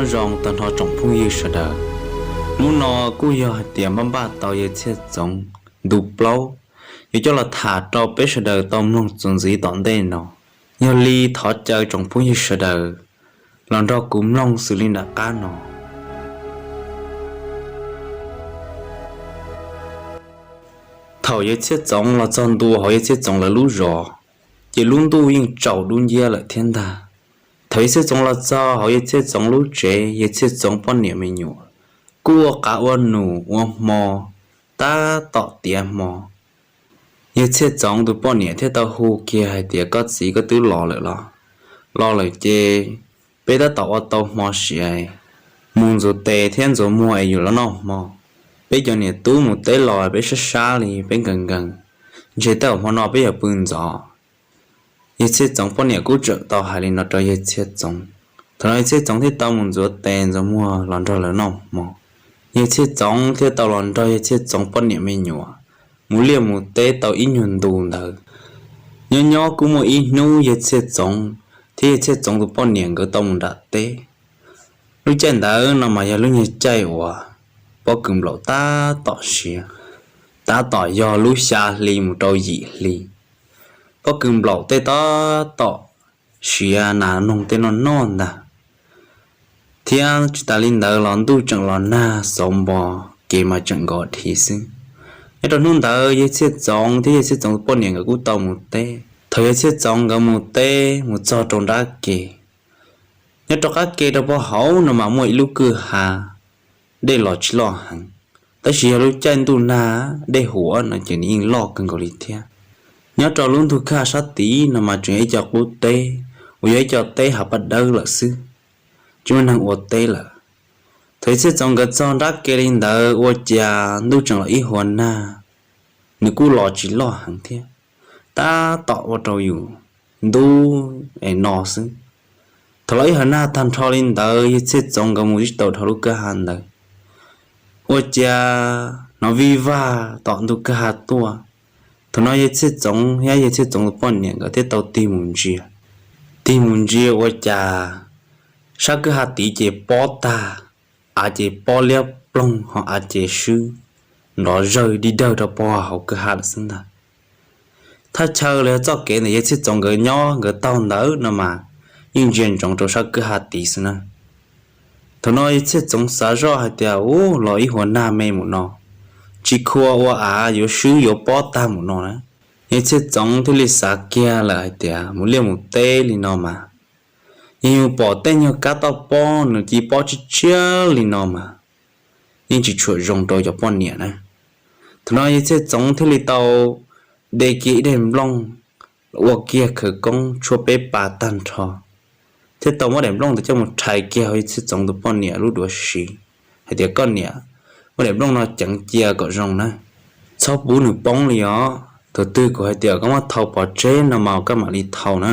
Nyob zoo tag nrho tsoom phooj ywg sawv daws, hnub no kuj yog hais tias npaj npaj tau yawg Txhiaj Txoov ntu plaub yuav coj los tham rau peb sawv daws tau mloog txuas ntxiv tom ntej no. Yog li thov caw tsoom phooj ywg sawv daws los nrog kuv mloog xws li nram qab no. Thaum yawg Txhiaj Txoov los txog ntua hauv yawg Txhiaj Txoov lawv lub zos, ces lub ntuj yeej tsaus dub nciab lawm thiab ntag. Thaum yawg Txhiaj Txoov los txog hauv yawg Txhiaj Txoov lub tsev, yawg Txhiaj Txoov poj niam me nyuam kuj ua qav ua num ua hmo tab tom tiav hmo. Yawg Txhiaj Txoov tus poj niam thiaj tau hu kiag hais tias, Koj txiv, koj twb los lawm los? Los lawm ces peb tab tom ua tau hmo siav, mus ntxuav tes thiab ntxuav muag es yuav los noj hmo. Peb cov niam tub mus teb los peb sab sab li, peb nkees nkees, ntshe tej zaum hmo no peb yuav pw ntxov. Yawg Txhiaj Txoov poj niam kuj tseem tau hais li no rau yawg Txhiaj Txoov. Thaum no yawg Txhiaj Txoov thiaj tau mus ntxuav tes ntxuav muag los nrog lawv noj hmo. Yawg Txhiaj Txoov thiaj tau los nrog yawg Txhiaj Txoov poj niam me nyuam mus liaj mus teb tau ib nyuag ntu ntawd. Nyob nyob kuj muaj ib hnub yawg Txhiaj Txoov thiab yawg Txhiaj Txoov tus poj niam nkawd tau mus nram teb. Lub caij ntawd no mas yog lub nyuag caij uas pob kws nplaum tab tom siav, tab tom yog lub xya hli mus rau yim hli. Pob kws nplaum tej tab tom siav, nas noog tej noj noj ntag. Thiab tsis tas li ntawd los ntuj tseem los nag xauv npo, kev mas tseem nkov dhi xwb. Nyob rau hnub ntawd yawg Txhiaj Txoov thiab yawg Txhiaj Txoov tus poj niam nkawd kuj tau mus teb. Thaum yawg Txhiaj Txoov nkawd mus teb mus txog rau nrab ke, nyob rau qab ke rau pem hauv no mas muaj ib lub kwj ha, dej los tsis loj heev, tab sis yog lub caij ntuj nag dej huam no ces nws yeej loj kawg nkaus li thiab. Nyob rau lub ntug kwj ha sab tid no mas tseem yog ib co qub teb uas yog ib co teb hav paj dawb lawm xwb, tsis muaj neeg ua teb lawm. Thaum yawg Txhiaj Txoov nkawd txog nrab ke li ntawd ua cas ntuj tseem los ib hua nag, nws kuj los tsis loj heev thiab, tab tom ua rau yus ntub es no xwb. Thaum los ib hua nag tag nrho li ntawd yawg Txhiaj Txoov nkawd mus tsis tau dhau lub kwj ha ntawd, ua cas hnov vij vag tom ntug kwj ha tuaj. Thaum no yawg Txhiaj Txoov thiab yawg Txhiaj Txoov tus poj niam nkawd thiaj tau tig mus ntsia. Tig mus ntsia ua cas sab kwj ha tid ces pob tag, av ces pob liab ploog ho av ces swb nrov zawg dig dawg rau pem hauv kwj ha lawm xwb ntag. Thaj chaw los yog txoj kev ntawm yawg Txhiaj Txoov nkawd nyob nkawd taug ntawd no mas yeej ntsia ntsoov rau sab kwj ha tid xwb na. Thaum no yawg Txhiaj Txoov xav zoj hais tias, Ub, los ib hua nag me mus no, tsis khuam ua av yuav swb yuav pob tag mus no na. Yawg Txhiaj Txoov thiaj li xav kiag lawm hais tias, Mus liaj mus teb li no mas, yog yus pom tej nyuag kab toj pob nws ci pob tshiab tshiab li no mas yeej tsis tshua zoo rau cov poj niam na. Thaum no yawg Txhiaj Txoov thiaj li tau de kiag ib daim nplooj, ua kiag khawv koob tshuab peb pas tag nrho, thiaj tau muab daim nplooj ntawd coj mus rhais kiag hauv yawg Txhiaj Txoov tus poj niam lub duav siv, hais tias, Koj niam, muab daim nplooj no ceev cia kom zoo na, txhob pub nws poob li os. Thaum twg kuv hais tias koj muab thau pov tseg no mas koj mam li thau na.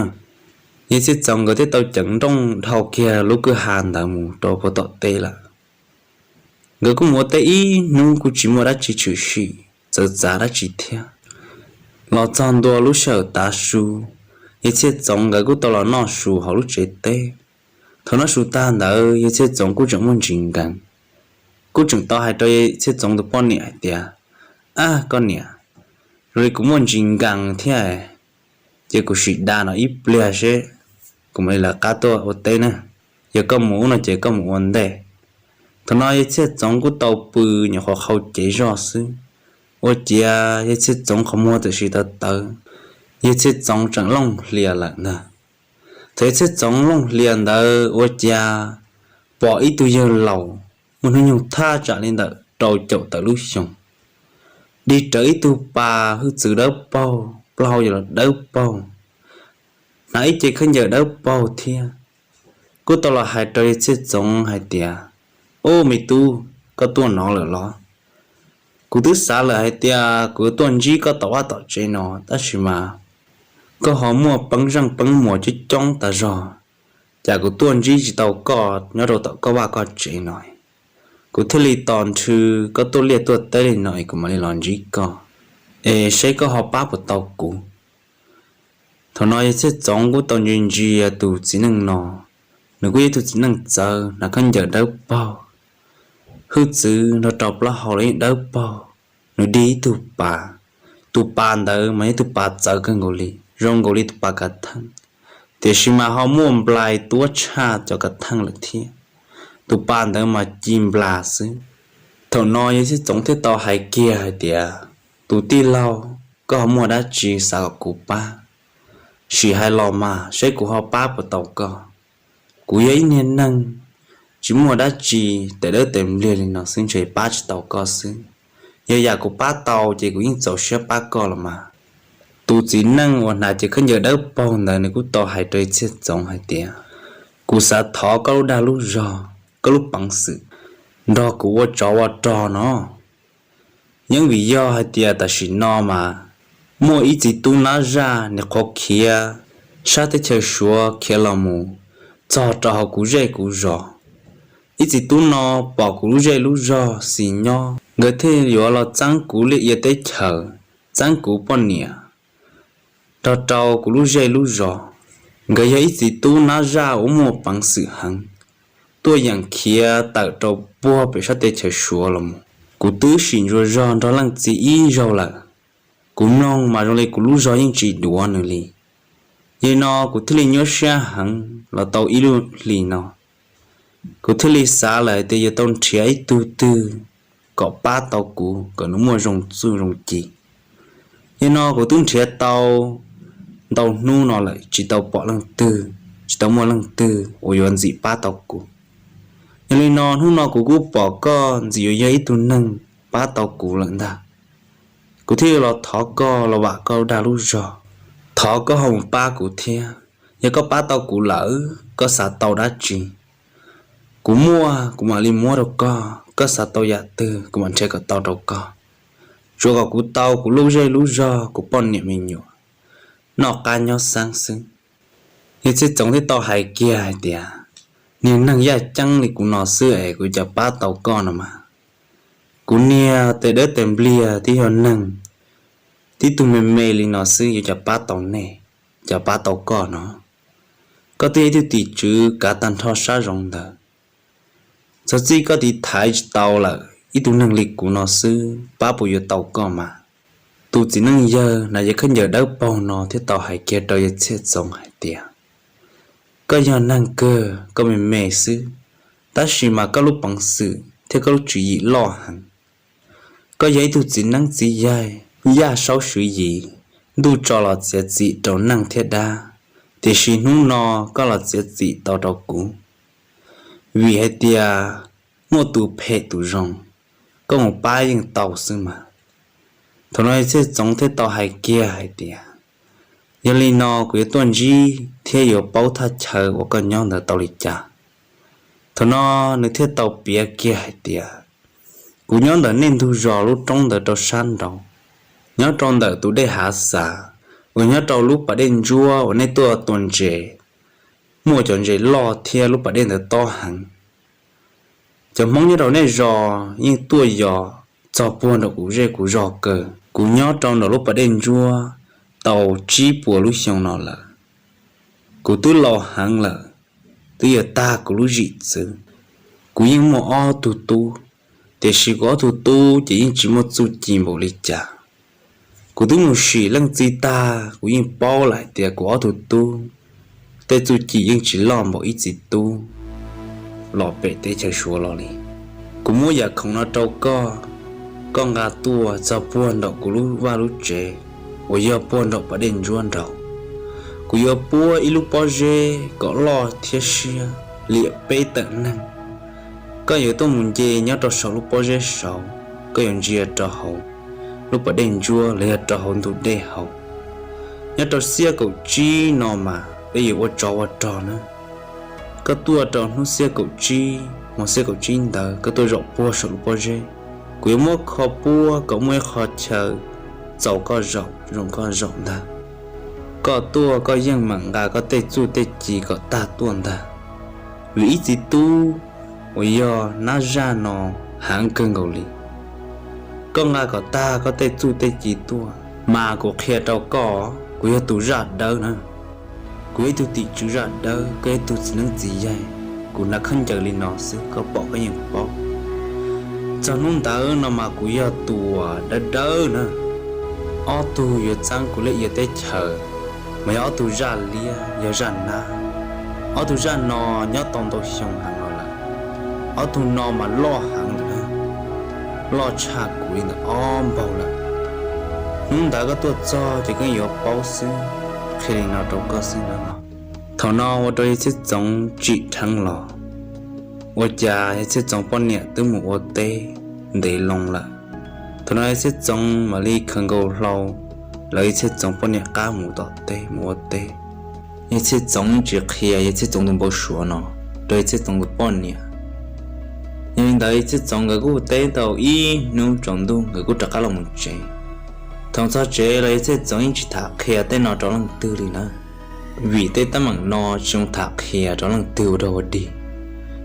Yawg Txhiaj Txoov nkawd thiaj tau ceev nrooj dhau kiag lub kwj ha ntawd mus rau pem tom teb lawm. Nkawd kuj mus ua teb ib hnub kuj tsis muaj dab tsi tshwm sim txawv txav dab tsi thiab. Los txog ntua lub sij hawm tav su, yawg Txhiaj Txoov nkawd kuj tau los noj su hauv lub tsev teb. Thaum noj su tag ntawd yawg Txhiaj Txoov kuj tseem muaj ntsis nkees, kuj tseem tau hais rau yawg Txhiaj Txoov tus poj niam hais tias, Ab, koj niam, zoo li kuv muaj ntsis nkees thiab, ces kuv sim da no ib pliag seb kuv mam li lawv qab tuaj ua teb na. Yog koj mus no ces koj mus ua ntej. Thaum no yawg Txhiaj Txoov kuj tau pw nyuam qhuav qhau cev zog xwb, ua ciav yawg Txhiaj Txoov qhov muag txawm siv tawv tawv, yawg Txhiaj Txoov tseem looj hlias lawm ntag. Thaum yawg Txhiaj Txoov looj hlias ntawd ua ciav pom ib tug yawg laus muaj hnub nyoog thaj tsam li ntawm rau caum tawm lub xyoos, dig rawv ib tug pas hwj txwv dawb paug, plaub hau yog los dawb paug, hnav ib ce khaub ncaws dawb paug thiab, kuj tau los hais rau yawg Txhiaj Txoov hais tias, Ub, me tub, koj tuaj no lawm los? Kuv twb xav lawm hais tias kuv tuaj ntsib koj tom vaj tom tsev no, tab sis mas koj ho muaj peeb zeej peeb muas coob coob tas zog, cas kuv tuaj ntsib tsis tau koj nyob rau tom koj vaj koj tsev no. Kuv thiaj li tos nrhw koj tuaj liaj tuaj teb li no es kuv mam li los ntsib koj, es seb koj ho pab puas tau kuv. Thaum no yawg Txhiaj Txoov kuj tau ntsia ntsia tus txiv neej no, Nws kuj yog ib tug txiv neej txawv, hnav khaub ncaws dawb paug, hwj txwv nrog rau plaub hau los yeej dawb paug. Nws dig ib tug pas, tus pas ntawd mas yog tus pas txawv kawg nkaus li, zoo nkaus li tus pas kav theej, tiam sis mas ho muaj nplai tuab tshaj cov kav theej lawm thiab. Tus pas ntawd mas ci nplas xwb. Thaum no yawg Txhiaj Txoov thiaj tau hais kiag hais tias, tus tij laug, koj ho muaj dab tsi xav kom kuv pab? Sim hais los mas saib kuv ho pab puas tau koj. Kuv yog ib niag neeg tsis muaj dab tsi, tes dawb tes npliag li no xwb ntshe pab tsis tau koj xwb. Yog yam kuv pab tau ces kuv yeej txaus siab pab koj los mas. Tus txiv neej uas hnav cev khaub ncaws dawb paug ntawd nws kuj tau hais rau Txhiaj Txoov hais tias, kuv xav thov koj lub dag lub zog, koj lub peev xwm nrog kuv ua tsov ua rog no. Yeej vim yog hais tias tam sim no mas muaj ib txiv tub nab zaj nws qhuav khiav sab teb chaws Suav khiav los mus txog rau hauv kuv zej kuv zos. Ib txiv tub no pom kuv lub zej lub zog xis nyob, nkawd thiaj yuav los txeeb kuv liaj ia teb chaws, txeeb kuv poj niam nrog rau kuv lub zej lub zos. Nkawd yog ib txiv tub nab zaj uas muaj peev xwm heev, tuaj yeem khiav tawm rau puag pem sab teb chaws Suav los mus. Kuv twb sim ntsuas zog nrog leej txiv ib zaug lawm, kuv mloog mas zoo li kuv lub zog yeej tsis duav nws li. Yog li no kuv thiaj li nyuaj siab heev los tau ib lub hlis no. Kuv thiaj li xav lawm tias yuav tau nrhiav ib tug twg kom pab tau kuv kom nws muaj zoo txuj zoo ci. Yog li no kuv twb nrhiav tau ntau hnub no lawm tsis tau pom leej twg, tsis tau muaj leej twg uas yuav ntxim pab tau kuv. Yog li no hnub no kuv kuj pom koj ntxim yuav yog ib tug neeg pab tau kuv lawm ntag. Kuv thiaj yuav los thov koj los vam koj dag lub zog, thov koj ho mus pab kuv thiab. Yog koj pab tau kuv lawm, koj xav tau dab tsi, kuv muaj kuv mam li muab rau koj, koj xav tau yam twg kuv mam nrhiav kom tau rau koj. Tsuav kom kuv tau kuv lub zej lub zog, kuv poj niam me nyuam noj qab nyob xeeb xwb. Yawg Txhiaj Txoov thiaj tau hais kiag hais tias, niag neeg yaj ceeb li kuv no xwb es kuv cas pab tau koj no mas. Kuv niag tes dawb tes npliag twb yog neeg tib tug me me li no xwb yuav cas pab tau nej, cas pab tau koj no. Koj twb yog ib tug tim tswv kav tag nrho sab zoov ntawd, txog txij koj tiv thaiv tsis tau lawm, ib tug neeg li kuv no xwb pab puas yuav tau koj mas. Tus txiv neej yawg hnav cev khaub ncaws dawb paug no thiaj tau hais kiag rau yawg Txhiaj Txoov hais tias, koj yog neeg kawg, koj me me xwb, tab sis mas koj lub peev xwm thiab koj lub tswv yim loj heev. Koj yog ib tug txiv neeb txiv yaig, yaj saub swv yim, ntuj tso los txiav txim rau neeg thiab dab, tiam sis hnub no koj los txiav txim tau rau kuv. Vim hais tias muaj tus phem tus zoo, koj mus pab yeej tau xwb mas. Thaum no Txhiaj Txoov thiaj tau hais kiag hais tias, yog li no kuv yuav tuaj ntsib thiab yuav paub thaj chaw uas koj nyob ntawd tau li cas. Thaum no nws thiaj tau piav kiag hais tias, kuv nyob ntawm nej ntug zos lub roob ntawd rau sab nraud, nyob rau ntawm tus dej Hav Xav uas nyob rau lub pas dej ntsuab uas nej tuaj tua ntses, muaj cov ntses loj thiab lub pas dej ntawd tob heev. Cov Hmoob nyob rau nej zos yeej tuaj yos txog puag nraum kuv zej kuv zos kawg. Kuv nyob rau nraum lub pas dej ntsuab tau tsib puas lub xyoo no lawm. Kuv twb laus heev lawm, twb yuav tag kuv lub zwm txwv. Kuv yeej muaj ob tug tub, tiam sis kuv ob tug tub ces yeej tsis muaj txuj ci npaum li cas. Kuv twb mus sim leej txiv tag, kuv yeej paub lawm hais tias kuv ob tug tub tej txuj ci yeej tsis loj npaum ib txiv tub los pem teb chaws Suav los li. Kuv muab yam khoom no rau koj, koj nqa tuaj txog puag nraum kuv lub vaj lub tsev uas yog puag nraum pas dej ntsuab nraud. Kuv yuav puab ib lub pob zeb kom loj thiab siab liam peb tawm neeg. Koj yuav tuaj mus nce nyob rau saum lub pob zeb saud, koj yuav ntsia rau hauv lub pas dej ntsuab los yog rau hauv ntug dej hauv. Nyob rau xiab kaum tsib no mas peb yuav ua tsov ua rog na. Koj tuaj rau hnub xiab kaum tsib, hmo xiab kaum tsib ntawd koj tuaj zaum puag saum lub pob zeb. Kuv yuav muab kho puab kom muaj ib qho chaw txaus koj zaum, zoo koj zaum ntag. Koj tuaj koj yeej meem nqa koj tej txuj tej ci kom tag tuaj ntag, vim ib txiv tub uas yog nab zaj no heev kawg nkaus li. Koj nqa kom tag koj tej txuj tej ci tuaj, mas kuv qhia rau koj, kuv yog tus zaj dawb na. Kuv yog ib tug tim tswv zaj dawb, koj yog ib tug txiv neeb txiv yaig, kuv hnav khaub ncaws li no xwb koj pom koj yeej paub. Txog hnub ntawd no mas kuv yog tus dawb dawb na. Ob tug yuav txeeb kuv lub teb chaws mas yog ob tug zaj liab yog zaj nab. Ob tug zaj no nyob tau ntau xyoo heev los lawm. Ob tug no mas loj heev lawm, loj tshaj kuv li ntawm ob npaug lawm. Hnub ntawd koj tuaj txog ces koj yuav paub xwb, qhia li no rau koj xwb no. Thaum no ua rau yawg Txhiaj Txoov tsim dheev los, ua cas yawg Txhiaj Txoov poj niam twb mus ua teb ntev loo lawm. Thaum no yawg Txhiaj Txoov mam li khaws nkaus hlau lawv yawg Txhiaj Txoov poj niam qab mus tom teb mus ua teb. Yawg Txhiaj Txoov tsis qhia yawg Txhiaj Txoov tus npau suav no rau yawg Txhiaj Txoov tus poj niam. Yog li ntawd yawg Txhiaj Txoov nkawd kuj teb tau ib hnub tsaus ntuj nkawd kuj rov qab los mus tsev. Thaum txog tsev los yawg Txhiaj Txoov yeej tsis tham qhia tej no rau leej twg li na, vim tej teeb meem no tsis zoo tham qhia rau leej twg ua dog ua dig.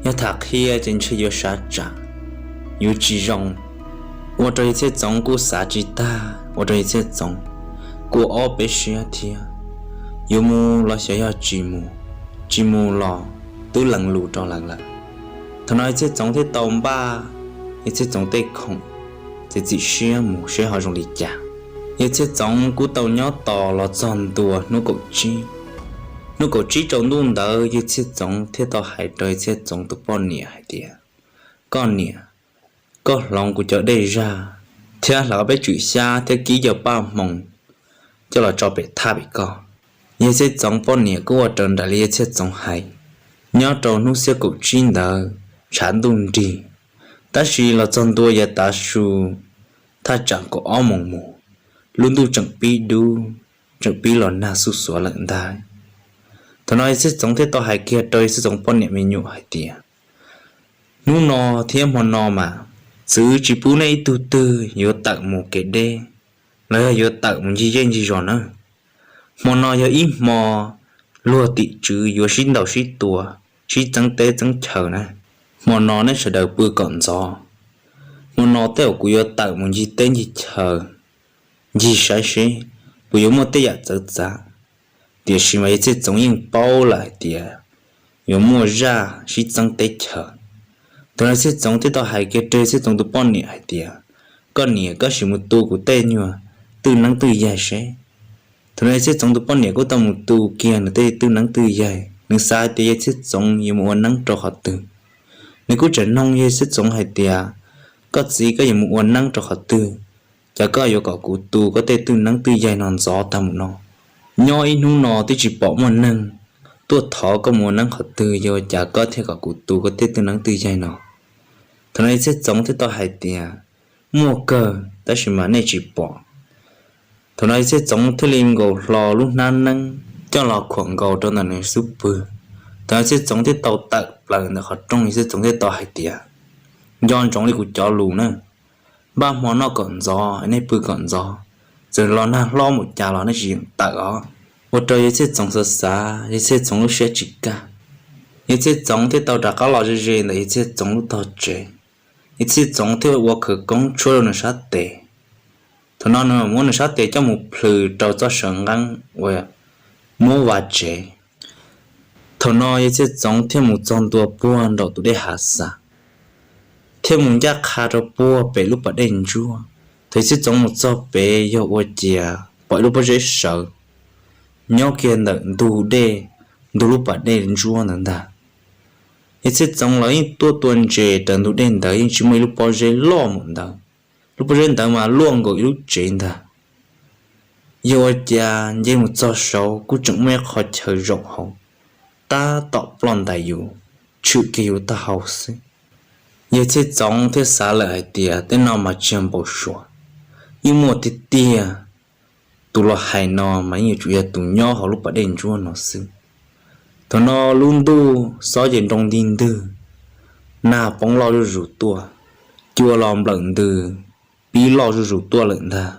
Yog tham qhia ces ntshe yuav sav tsam, yuav tsis zoo. Ua rau yawg Txhiaj Txoov kuj xav tsis tag, ua rau yawg Txhiaj Txoov kuj ob peb siab thiab, yuav mus los xyov yog tsis mus, tsis mus los twb lees lus rau lawv lawm. Thaum no yawg Txhiaj Txoov thiaj tau npaj yawg Txhiaj Txoov tej khoom, txiav txim siab mus seb ho zoo li cas. Yawg Txhiaj Txoov kuj tau nyob tos los txog ntua hnub kaum tsib. Hnub kaum tsib tsaus ntuj ntawd yawg Txhiaj Txoov thiaj tau hais rau yawg Txhiaj Txoov tus poj niam hais tias, koj niam, koj hloov kuv cov dej zaj thiab hloov peb tswm xyab thiab kib cov paj hmoov coj los tso pem thaj pem koj. Yawg Txhiaj Txoov poj niam kuj ua raws nraim li yawg Txhiaj Txoov hais. Nyob rau hnub xiab kaum tsib ntawd tshav ntuj nrig, tab sis los txog ntua yav tav su thaj tsam kaum ob moos mus, lub ntuj tseem pib dub, tseem pib los nag xuj xuav lawm ntag. Thaum no yawg Txhiaj Txoov thiaj tau hais kiag rau yawg Txhiaj Txoov poj niam me nyuam hais tias, hnub no thiab hmo no mas txwv tsis pub nej ib tug twg yuav tawm mus kev deb los yog yuav tawm mus ncig zej ncig zos na. Hmo no yog ib hmo luag tim tswv yuav sib ntaus sib tua, sib txeeb teb txeeb chaw na. Hmo no nej sawv daws pw kom ntxov. Hmo no tej uas kuv yuav tawm mus ncig teb ncig chaw, ncig saib seb puas yuav muaj tej yam txawv txav. Tiam sis mas yawg Txhiaj Txoov yeej paub lawm hais tias yuav muaj zaj sib txeeb teb chaws. Thaum no yawg Txhiaj Txoov thiaj tau hais kiag rau yawg Txhiaj Txoov tus poj niam hais tias, koj niam, koj sim mus tu kuv tej nyuag twj neeb twj yaig seb. Thaum no yawg Txhiaj Txoov tus poj niam kuj tau mus tu kiag nws tej twj neeb twj yaig, nws xav hais tias yawg Txhiaj Txoov yuav mus ua neeb rau qhov twg. Nws kuj tseem noog yawg Txhiaj Txoov hais tias, koj txiv, koj yuav mus ua neeb rau qhov twg? Cas koj yuav kom kuv tu koj tej twj neeb twj yaig no ntxov tag mus no? Nyob ib hnub no twb tsis pom muaj neeg tuaj thov koj mus ua neeb qhov twg, yog ua cas koj thiaj kom kuv tu koj tej twj neeb twj yaig no? Thaum no yawg Txhiaj Txoov thiaj tau hais tias, muaj kawg tab sis mas nej tsis pom. Thaum no yawg Txhiaj Txoov thiaj li nkaus hlo lub hnab neeb coj los khuam nkaus rau ntawm nws xub pwg. Thaum no yawg Txhiaj Txoov thiaj tau tawm plaws ntawm qhov rooj, yawg Txhiaj Txoov thiaj tau hais tias, nco ntsoov li kuv cov lus na, npaj hmo noj kom ntxov, nej pw kom ntxov, txawm los nag hlob mus cas los nej tsis yeem tawm os. Ua rau yawg Txhiaj Txoov xav xav, yawg Txhiaj Txoov lub siab tsis kaj. Yawg Txhiaj Txoov thiaj tau rov qab los ze ze ntawm yawg Txhiaj Txoov lub tog tsev. Yawg Txhiaj Txoov thiaj ua khawv koob tshuab rau nws sab tes. Thaum no nws muab nws sab tes coj mus plhws rau txoj saw nqeeb uas muab vaj tsev. Thaum no yawg Txhiaj Txoov thiaj mus txog ntua puag nraum tus dej Hav Xas, thiaj mus ncaj qha rau puag pem lub pas dej ntsuab. Thaum yawg Txhiaj Txoov mus txog pem yog ua ciav pom ib lub pob zeb sawv nyob kiag ntawm ntug dej, ntug lub pas dej ntsuab ntawd ntag. Yawg Txhiaj Txoov los yeej tuaj tua ntses raws ntug dej ntawd yeej tsis muaj ib lub pob zeb loj mus ntawd. Lub pob zeb ntawd mas luaj nkaus ib lub tsev ntag. Yog ua cas nce mus txog saud kuj tseem muaj ib qho chaw zaum hauv, tab tom ploj ntais yus, tshwm kiag yus taub hau xwb. Yawg Txhiaj Txoov thiaj xav lawm hais tias tej no mas tsis yog npau suav, yeej muaj tiag tiag. Tus los hais no mas yeej yuav tsum yog tus nyob hauv lub pas dej ntsuab no xwb. Thaum no lub ntuj xob ces nroo nti ntwg, nag poob loj zuj zus tuaj, cua los nplawm ntws pib loj zuj zus tuaj lawm ntag.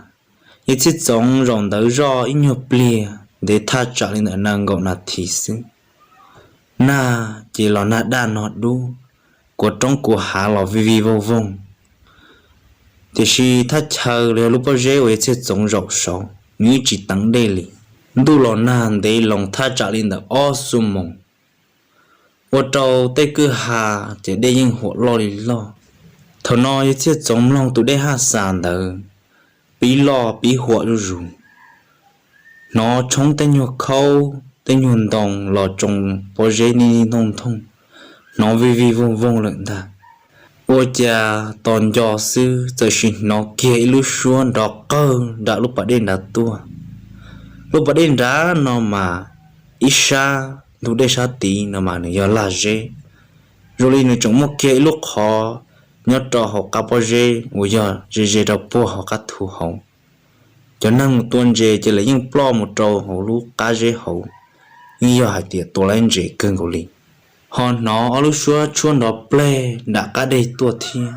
Yawg Txhiaj Txoov zaum ntawd zoj ib nyuag pliag ntev thaj tsam li ntawm nees nkaum nas this xwb, nag ces los nag daj nog dub, kuav roob kuav hav los vij vij voog voog. Tiam sis thaj chaw los yog lub pob zeb uas yawg Txhiaj Txoov zaum saud nws yeej tsis teev dej li. Ntuj los nag ntev loo thaj tsam li ntawm ob xuab moos, ua rau tej kwj ha ces dej yeej huam loj li loj. Thaum no yawg Txhiaj Txoov mloog tus dej haj xas ntawd pib loj pib huam zuj zus, hnov tshoob tej nyuag khaub tej nyuag ntoo los tsoo pob zeb nij nij ntooj nthooj, hnov vij vij voog voog lawm ntag. Ua cas tos nco xwb txawm sim hnov kiag ib lub suab nrov qawg nram lub pas dej nrad tuaj. Lub pas dej nrad no mas ib sab ntug dej sab tid no mas nws yog lag zeb, zoo li nws tseem muaj kiag ib lub qhov nyob rau hauv qab pob zeb uas yog ze ze rau puag hauv qab thu hauv. Cov neeg mus tua ntses ces lawv yeej ploj mus rau hauv lub qab zeb hauv, yeej yog hais tias tua lab ntses kawg nkaus li. Ho hnov ob lub suab tshuab nrov pleg nram qab deg tuaj thiab.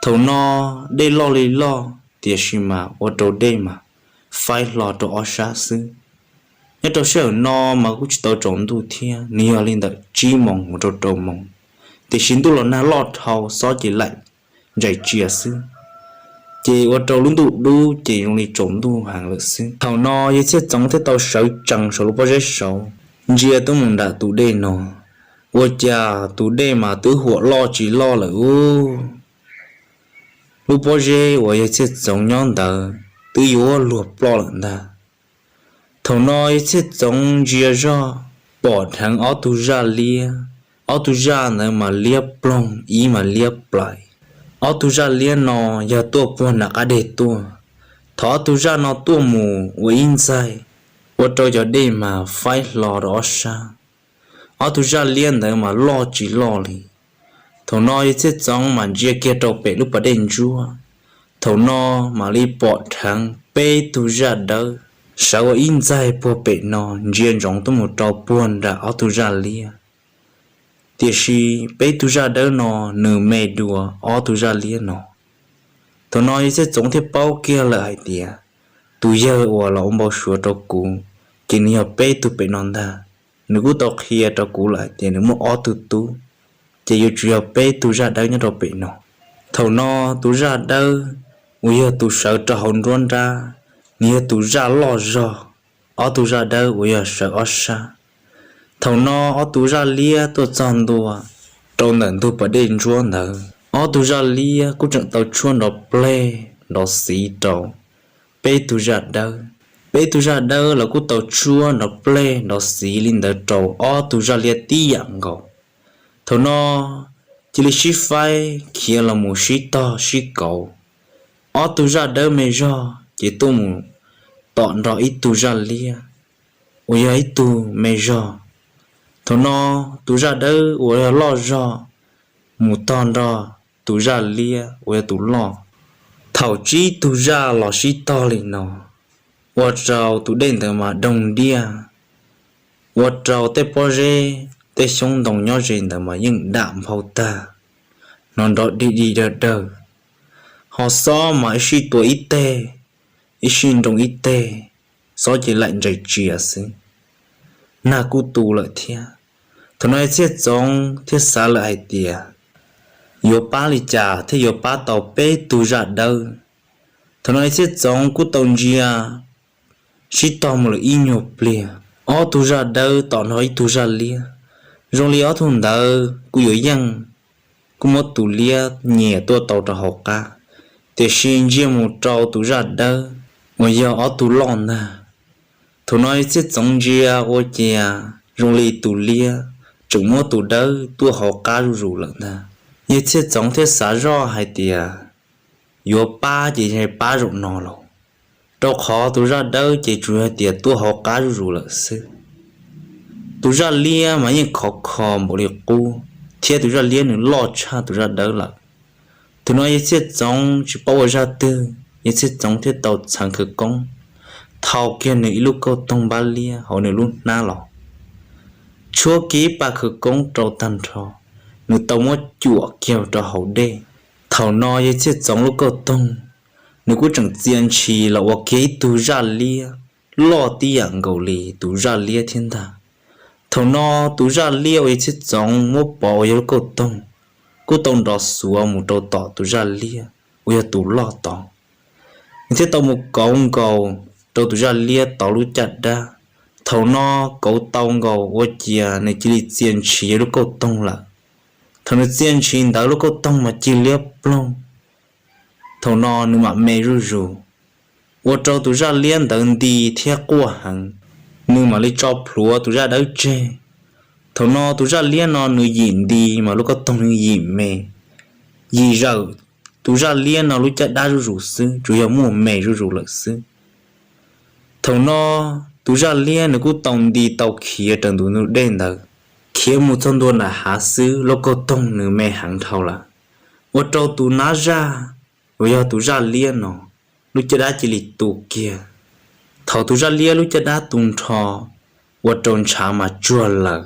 Thaum no dej loj li loj, tiam sis mas ua rau dej mas faib hlo rau ob sab xwb. Nyob rau sij hawm no mas kuj tsis tau tsaus ntuj thiab, nws yog li ntawm tsib moos mus rau rau moos, tiam sis ntuj los nag loj dhau xob ces laim ntsais tsia xwb, ces ua rau lub ntuj dub ces zoo li tsaus ntuj heev lawm xwb. Thaum no yawg Txhiaj Txoov thiaj tau sawv tsees saum lub pob zeb saud, ntsia tuaj mus nram tus dej no, ua cas tus dej mas twb huam loj tsis loj lawm ub. Lub pob zeb uas yawg Txhiaj Txoov nyob ntawd twb yuav luag ploj lawm ntag. Thaum no yawg Txhiaj Txoov ntsia zog pom dheev ob tug zaj liab, ob tug zaj ntawd mas liab ploog ib mas liab plais. Ob tug zaj liab no yog tuaj puag nram qab deg tuaj. Thaum ob tug zaj no tuaj mus ua ib ntxaig, ua rau cov dej mas faib hlo rau ob sab. Ob tug zaj liab ntawd mas loj tsis loj li. Thaum no yawg Txhiaj Txoov mas ntsia kiag rau pem lub pas dej ntsuab, thaum no mam li pom dheev peb tug zaj dawb sawv ua ib ntxaig puag pem no ntsia ntsoov tuaj mus rau puag nram ob tug zaj liab. Tiam sis peb tug zaj dawb no nws me dua ob tug zaj liab no. Thaum no yawg Txhiaj Txoov thiaj paub kiag lawm hais tias tus yawg uas los ua npau suav rau kuv ces nws yog peb tug pem no ntag. Nws kuj tau qhia rau kuv lawm hais tias nws muaj ob tug tub, ces yuav tsum yog peb tug zaj dawb nyob rau pem no. Thaum no tus zaj dawb uas yog tus sawv rau hauv nruab nrab, nws yog tus zaj loj zog, ob tug zaj dawb uas yog sawv ob sab. Thaum no ob tug zaj liab tuaj txog ntua rau ntawm ntug pas dej ntsuab ntawd, ob tug zaj liab kuj tseem tau tshuab nrov pleg nrov xiv rau peb tug zaj dawb. Peb tug zaj dawb los kuj tau tshuab nrov pleg nrov xiv li ntawd rau ob tug zaj liab tib yam nkaus. Thaum no cia li sib faib khiav los mus sib tog sib kauv. Ob tug zaj dawb me zog ces tuaj mus tom nrog ib tug zaj liab uas yog ib tug me zog. Thaum no tus zaj dawb uas yog loj zog mus tog nrog tus zaj liab uas yog tus loj. Thaum tsib tug zaj los sib tog li no, ua rau tus dej ntawd mas doog diaj, ua rau tej pob zeb tej xyoob ntoo nyob ze ntawd mas yeej dam nphau tag, hnov nrov dig dig dawg dawg. Ho xob mas ib sij tua ib teg, ib sij nroo ib teg, xob ces laim ntsais tsia xwb, nag kuj tu lawm thiab. Thaum no yawg Txhiaj Txoov thiaj xav lawm hais tias yuav pab li cas thiaj yuav pab tau peb tug zaj dawb. Thaum no yawg Txhiaj Txoov kuj tau ntsia sib tog mus lawm ib nyuag pliag, ob tug zaj dawb tom nrog ib tug zaj liab. Zoo li ob tug ntawd kuj yuav yeej, kuj muab tus liab nyiam tuaj tau rau hauv qab, tiam sis ntsia mus rau tus zaj dawb uas yog ob tug loj ntag. Thaum no yawg Txhiaj Txoov ntsia ua cas zoo li tus liab tseem muab tus dawb tuaj hauv qab zuj zus lawm ntag. Yawg Txhiaj Txoov thiaj xav zoj hais tias yuav pab ces yog pab zaum no lauj, rau qhov tus zaj dawb ces tsuas yog tias tuaj hauv qab zuj zus lawm xwb. Tus zaj liab mas yeej khov kho npaum li qub, thiab tus zaj liab nws loj tshaj tus zaj dawb lawm. Thaum no yawg Txhiaj Txoov tsis paub ua zaj twg, yawg Txhiaj Txoov thiaj tau txheev khawv koob, thau kiag nws ib lub kauj toog npab liab hauv nws lub hnab los, tshuab kiag ib pas khawv koob rau tag nrho, nws tau muab cuam kiag rau hauv dej. Thaum no yawg Txhiaj Txoov lub kauj toog, nws kuj tseem txia ntshis los ua kiag ib tug zaj liab loj tib yam nkaus li tus zaj liab thiab ntag. Thaum no tus zaj liab uas yawg Txhiaj Txoov muab pov uas yog lub kauj toog kuj tau nrov xuav mus rau tom tus zaj liab uas yog tus loj tod. Nws thiaj tau mus kauv nkaus rau tus zaj liab tod lub caj dab, Thaum no kauv tau nkaus ua ciav nws cia li txia ntshis lub kauj toog lawm. Thaum nws txia ntshis ntawd lub kauj toog mas cig liab ploog. Thaum no nws mam me zuj zus, ua rau tus zaj liab ntawd nti thiab quaj heev, nws mam li tso plhuav tus zaj dawb tseg. Thaum no tus zaj liab no nws yim nti mas lub kauj toog nws yim me, yim zawm tus zaj liab no lub caj dab zuj zus xwb, tsuas yog muaj me zuj zus lawm xwb. Thaum no tus zaj liab nws kuj tau nti tau khiav raws ntug ntug dej ntawd, khiav mus txog ntua nram hav xwb, lub kauj toog nws me heev dhau lawm, ua rau tus nab zaj uas yog tus zaj liab no lub caj dab cia li tu kiag. Thaum tus zaj liab lub caj dab tu nrho, ua rau ntshav mas tsuag lawm,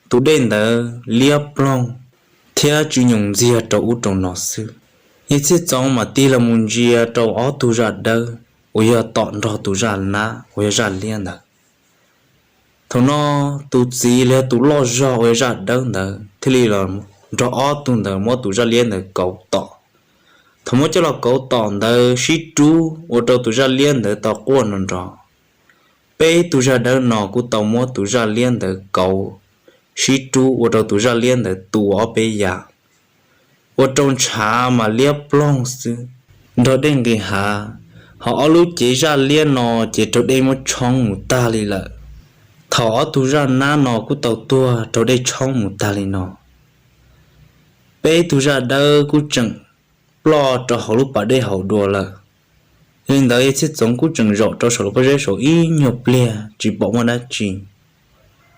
tus dej ntawd liab ploog thiab tsw nyoos ntxiag rau ub rau no xwb. Yawg Txhiaj Txoov mam tig los mus ntsia rau ob tug zaj dawb uas yog tom nrog tus zaj nab uas yog zaj liab ntawd. Thaum no tus txiv los yog tus loj zog uas yog zaj dawb ntawd thiaj li los nrog ob tug ntawd muab tus zaj liab ntawd kauv tom. Thaum muab coj los kauv tom ntawd sib rub ua rau tus zaj liab ntawd tau quaj nrov nrov. Peb tug zaj dawb no kuj tau muab tus zaj liab ntawd kauv sib rub ua rau tus zaj liab ntawd tu ob peb yav, ua rau ntshav mas liab ploog xwb, nrog dej nqis hav. Ho ob lub cev zaj liab no ces raug dej muab tshoob mus tag li lawm. Thaum ob tug zaj nab no kuj tau tuag raug dej tshoob mus tag li no, peb tug zaj dawb kuj tseem ploj rau hauv lub pas dej hauv dua lawm. Yog li ntawd Yawg Txhiaj Txoov kuj tseem zaum rau saum lub pob zeb saud ib nyuag pliag tsis pom muaj dab tsi.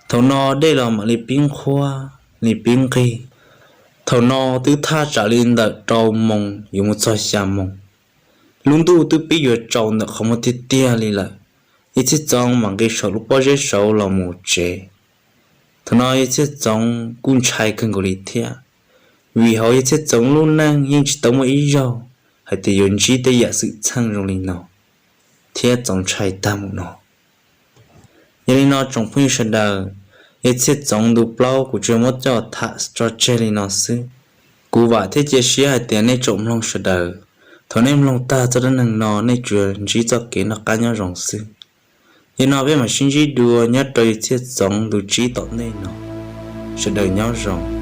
Thaum no dej los mam li pib nqhuab li pib nqig. Thaum no twb thaj tsam li ntawm rau moos yuav mus txog xya moos, lub ntuj twb pib yuav tsaus ntawm qhov muag tiag tiag li lawm. Yawg Txhiaj Txoov mam nqis saum lub pob zeb saud los mus tsev. Thaum no Yawg Txhiaj Txoov kuj ntshai kawg nkaus li thiab, vim hauv Yawg Txhiaj Txoov lub neej yeej tsis tau muaj ib zaug hais tias yuav ntsib tej yam xwm txheej zoo li no thiab txaus ntshai tag mus no. Yog li no tsoom phooj ywg sawv daws, Yawg Txhiaj Txoov ntu plaub kuv tsuas muab coj tham tso tseg li no xwb. Kuv vam thiab cia siab hais tias nej tsoom mloog sawv daws, thaum nej mloog tag txoj dab neeg no nej tsuas ntsib txoj kev noj qab nyob zoo xwb. Yog li no peb mam sib ntsib dua nyob rau Yawg Txhiaj Txoov ntu tsib tom ntej no. Sawv daws nyob zoo.